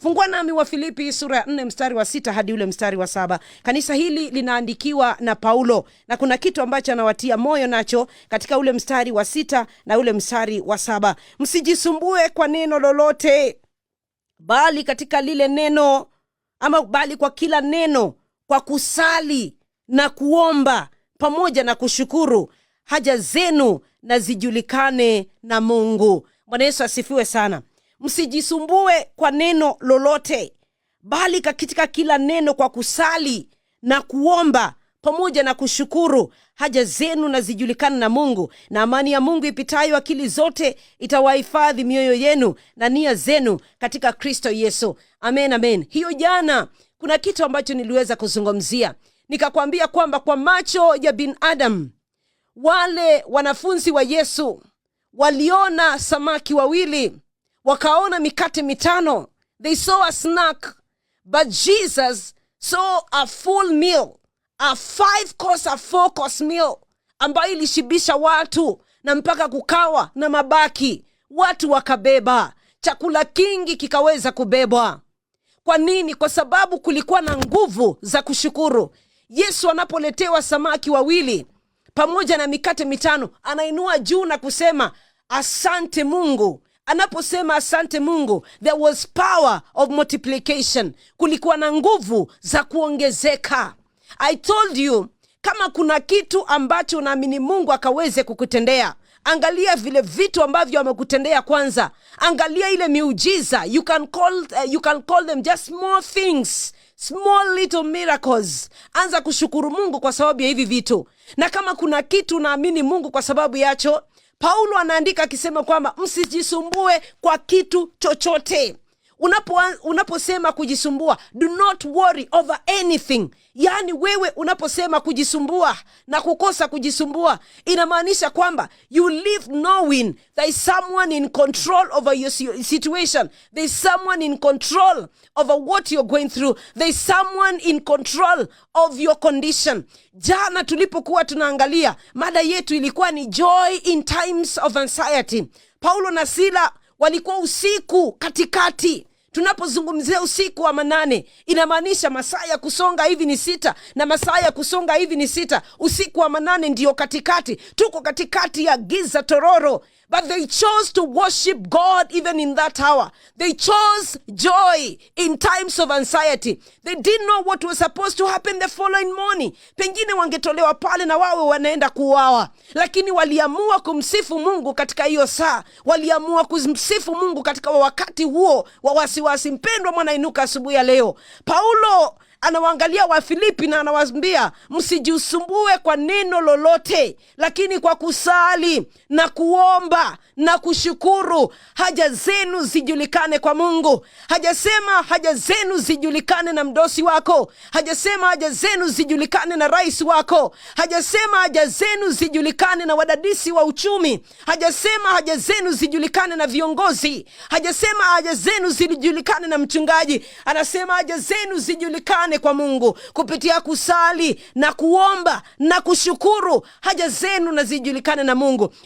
Fungua nami wa Filipi sura ya 4 mstari wa 6 hadi ule mstari wa 7. Kanisa hili linaandikiwa na Paulo na kuna kitu ambacho anawatia moyo nacho katika ule mstari wa 6 na ule mstari wa 7. Msijisumbue kwa neno lolote, bali katika lile neno ama bali kwa kila neno kwa kusali na kuomba pamoja na kushukuru, haja zenu na zijulikane na Mungu. Bwana Yesu asifiwe sana. Msijisumbue kwa neno lolote, bali katika kila neno kwa kusali na kuomba pamoja na kushukuru, haja zenu na zijulikane na Mungu, na amani ya Mungu ipitayo akili zote itawahifadhi mioyo yenu na nia zenu katika Kristo Yesu. Amen, amen. Hiyo jana kuna kitu ambacho niliweza kuzungumzia, nikakwambia kwamba kwa macho ya binadamu wale wanafunzi wa Yesu waliona samaki wawili, wakaona mikate mitano. They saw a snack, but Jesus saw a full meal, a five course, a four course meal ambayo ilishibisha watu na mpaka kukawa na mabaki, watu wakabeba chakula kingi kikaweza kubebwa. Kwa nini? Kwa sababu kulikuwa na nguvu za kushukuru. Yesu anapoletewa samaki wawili pamoja na mikate mitano, anainua juu na kusema, "Asante Mungu." Anaposema, "Asante Mungu," there was power of multiplication. Kulikuwa na nguvu za kuongezeka. I told you, kama kuna kitu ambacho unaamini Mungu akaweze kukutendea, angalia vile vitu ambavyo amekutendea kwanza. Angalia ile miujiza. You can call them just small things, small little miracles. Anza kushukuru Mungu kwa sababu ya hivi vitu. Na kama kuna kitu unaamini Mungu kwa sababu yacho, Paulo anaandika akisema kwamba msijisumbue kwa kitu chochote. Unaposema kujisumbua, do not worry over anything. Yaani wewe unaposema kujisumbua na kukosa kujisumbua, inamaanisha kwamba you live knowing there is someone in control over your situation, there is someone in control over what you're going through, there is someone in control of your condition. Jana tulipokuwa tunaangalia, mada yetu ilikuwa ni joy in times of anxiety. Paulo na Sila walikuwa usiku katikati. Tunapozungumzia usiku wa manane, inamaanisha masaa ya kusonga hivi ni 6 na masaa ya kusonga hivi ni 6. Usiku wa manane ndiyo katikati, tuko katikati ya giza tororo, but they chose to worship God even in that hour. They chose joy in times of anxiety. They didn't know what was supposed to happen the following morning. Pengine wangetolewa pale na wawe wanaenda kuuawa, lakini waliamua kumsifu Mungu katika hiyo saa. Waliamua kumsifu Mungu katika wakati huo wa wasiwasi. Mpendwa mwanainuka asubuhi ya leo, Paulo anawaangalia Wafilipi na anawaambia, "Msijisumbue kwa neno lolote, lakini kwa kusali na kuomba na kushukuru, haja zenu zijulikane kwa Mungu." Hajasema haja zenu zijulikane na mdosi wako, hajasema haja zenu zijulikane na rais wako, hajasema haja zenu zijulikane na wadadisi wa uchumi, hajasema haja zenu zijulikane na viongozi, hajasema haja zenu zijulikane na mchungaji. Anasema haja zenu zijulikane kwa Mungu kupitia kusali na kuomba na kushukuru, haja zenu na zijulikane na Mungu.